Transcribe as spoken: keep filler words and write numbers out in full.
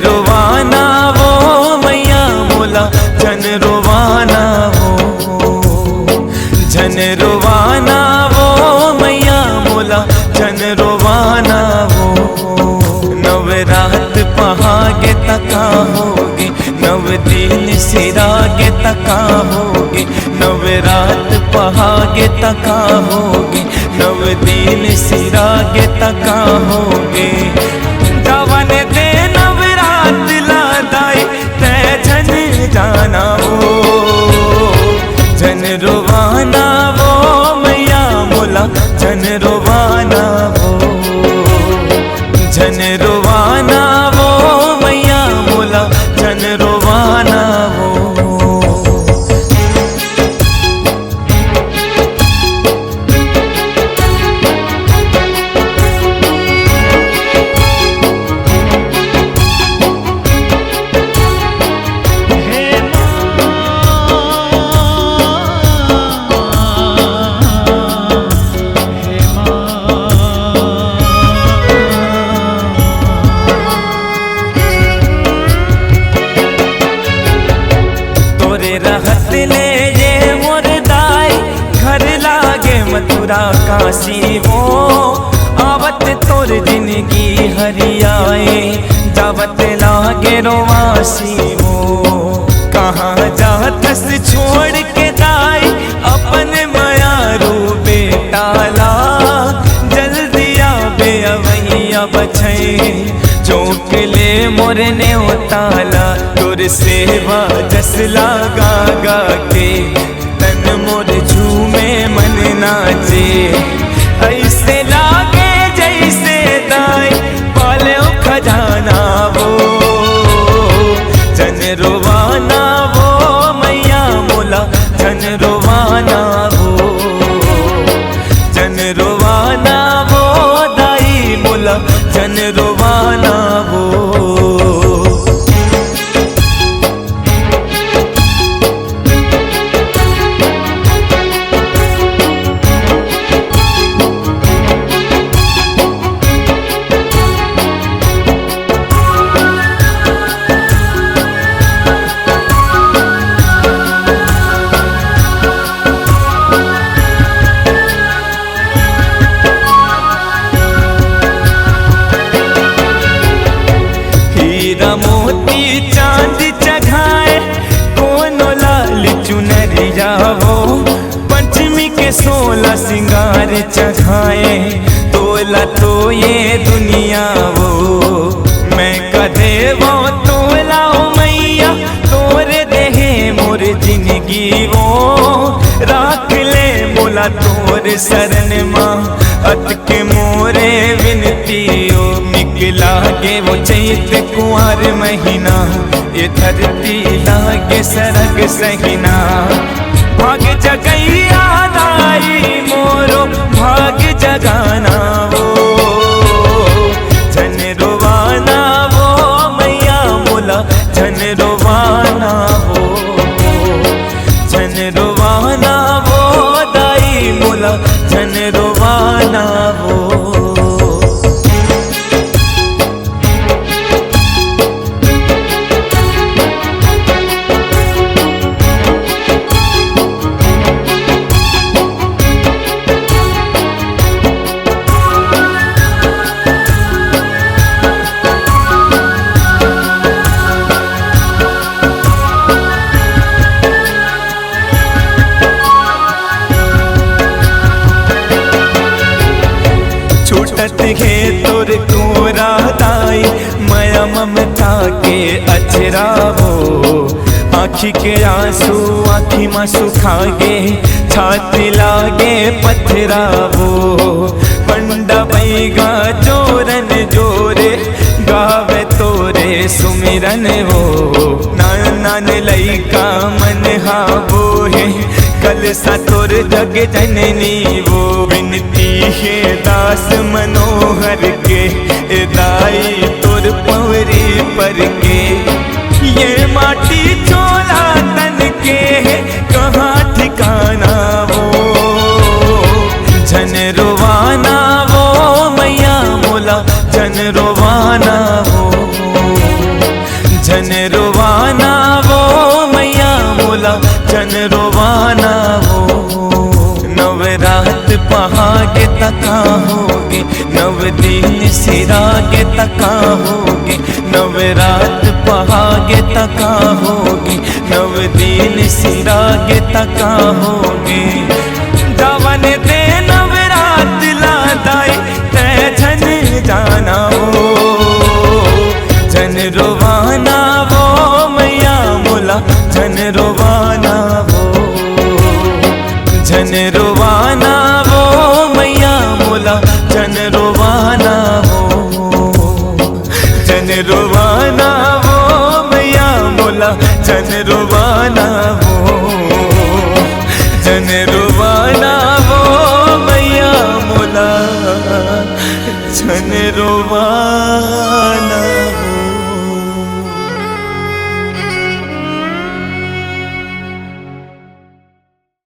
रोवाना वो मैया मोला, झन रोवाना वो, झन रोवाना वो मैया मोला, झन रोवाना वो। नवरात पहागे तका होगे, नव दिन सिरागे तका होगे, नवरात पहागे तका होगे, नव दिन सिरागे तका होगे। जवन दे नवरात ला दाई, तै झन जाना वो, झन रोवाना वो मैया मोला, झन रोवाना वो, झन रोवाना वो मैया मोला, झन रोवाना वो। तोरे रहत ले ये मोर दाई, घर लागे मथुरा काशी वो। आवत तोर जिनगी हरियाए, जावत लागे रोवासी वो। कहाँ जाथस छोड़ के दाई, अपन मयारू बेटा ला, जल्दी आबे अवैया बछई, चौक ले मोर नेवता ला, तोर सेवा जस लागा गा के, तन मोर झूमे मन नाचे। ऐसे लागे जैसे दाई पालेव खजाना वो, झन रोवाना वो मैया मोला, झन रोवाना वो, झन रोवाना वो दाई मोला, झन रोवाना वो। हीरा मोती चांद चघाए, कोनो लाल चुनरिया वो, पंचमी के सोलह सिंगार चघाए, तोला तो ये दुनिया वो। मैं कदे वो तोला ओ मैया, तोरे देहे मोर जिनगी वो, राख ले मोला तोर शरण मा, अतके मोरे विनती ओ। निक लागे वो चैत कुंवर महीना, ये धरती लागे सरग सहिना। भाग जगैया दाई मोरो, भाग जगाना वो, झन रोवाना वो मैया मोला, झन रोवाना वो, झन रोवाना वो दाई मोला, झन रोवाना वो। छूटत हे तोर कोरा दाई, मया ममता के अचरा वो। आँखी के आंसू आँखी मा सुखागे, छाती लागे पथरा वो। पंडा बैगा जोरन जोरे, गावे तोरे सुमिरन वो। नान नान लइका मन हा वो हे, कलसा तोर जग जननी वो। विनती हे दास मनोहर के, ए दाई तोर पवरी पर के। ये माटी चोला तन के हे, कहाँ ठिकाना वो। झन रोवाना वो मैया मोला, झन रोवाना वो। झन रोवाना वो मैया मोला, झन रोवाना वो। नवरात पहागे तका होगे, नव दिन सिरागे तका होगे, नवरात पहागे तका होगे, नव दिन सिरागे तका होगे। जावन दे नवरात ला दाई, तै झन जाना वो। झन रोवाना वो मैया मोला, झन रोवाना वो। झन रोवाना वो मैया मोला, झन रोवाना वो। झन रोवाना वो मैया मोला, झन रोवाना वो। झन रोवाना वो मैया मोला, झन रोवाना